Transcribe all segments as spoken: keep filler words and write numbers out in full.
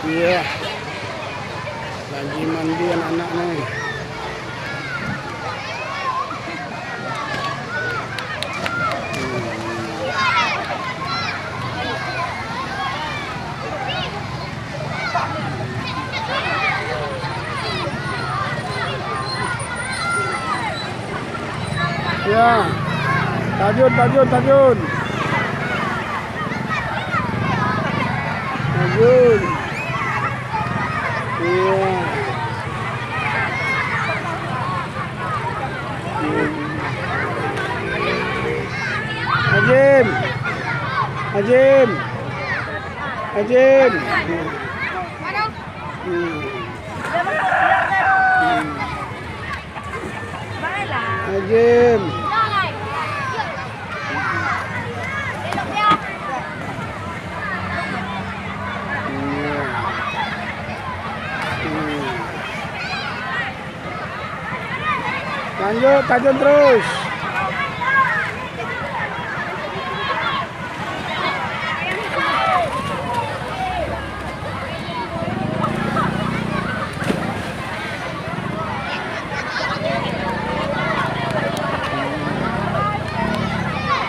Iya. Lagi mandi anak-anak ni. Ya. Tajun, tajun, tajun. Tajun. Iya. Ajim. Ajim. Ajim. Hmm. Hmm. Ajim. Lanjut, tajun terus.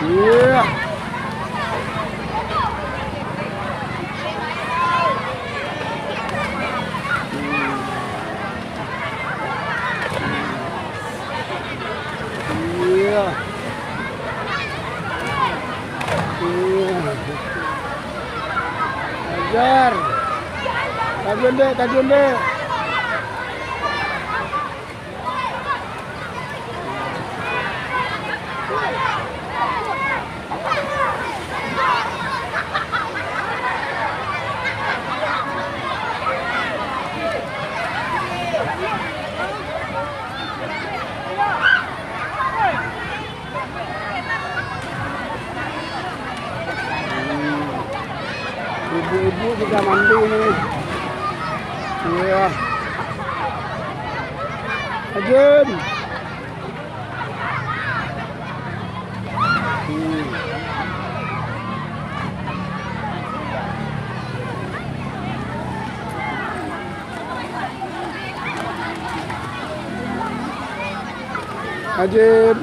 Iya. Iya. Iya. Ajar. Tajun dek, tajun dek. Ibu-ibu juga mandi ni. Iya. Ajun. Hmm. Ajun.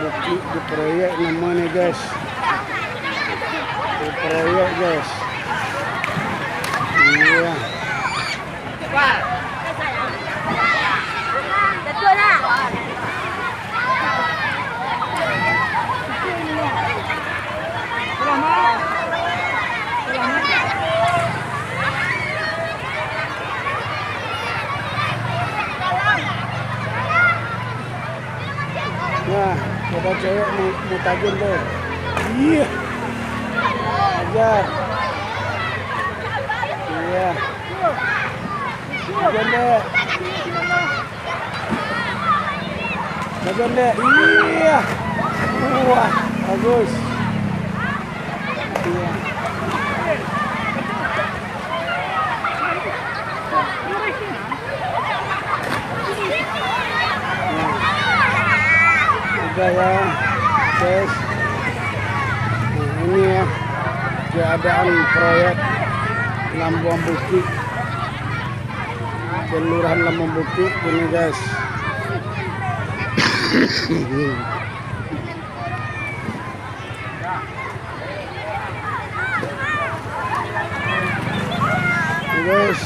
Di proyek namonyo, guys. Di proyek, guys. Iya. Nah, coba cewek mau, mau tajun tu. Iya. Ajar. Iya. Tajun dek. Tajun dek. Iya. Wah, bagus. Iya. Udah ya, guys. Nah, ini ya keadaan proyek Lambuang Bukik, Kelurahan Lambuang Bukik ini, guys. Guys,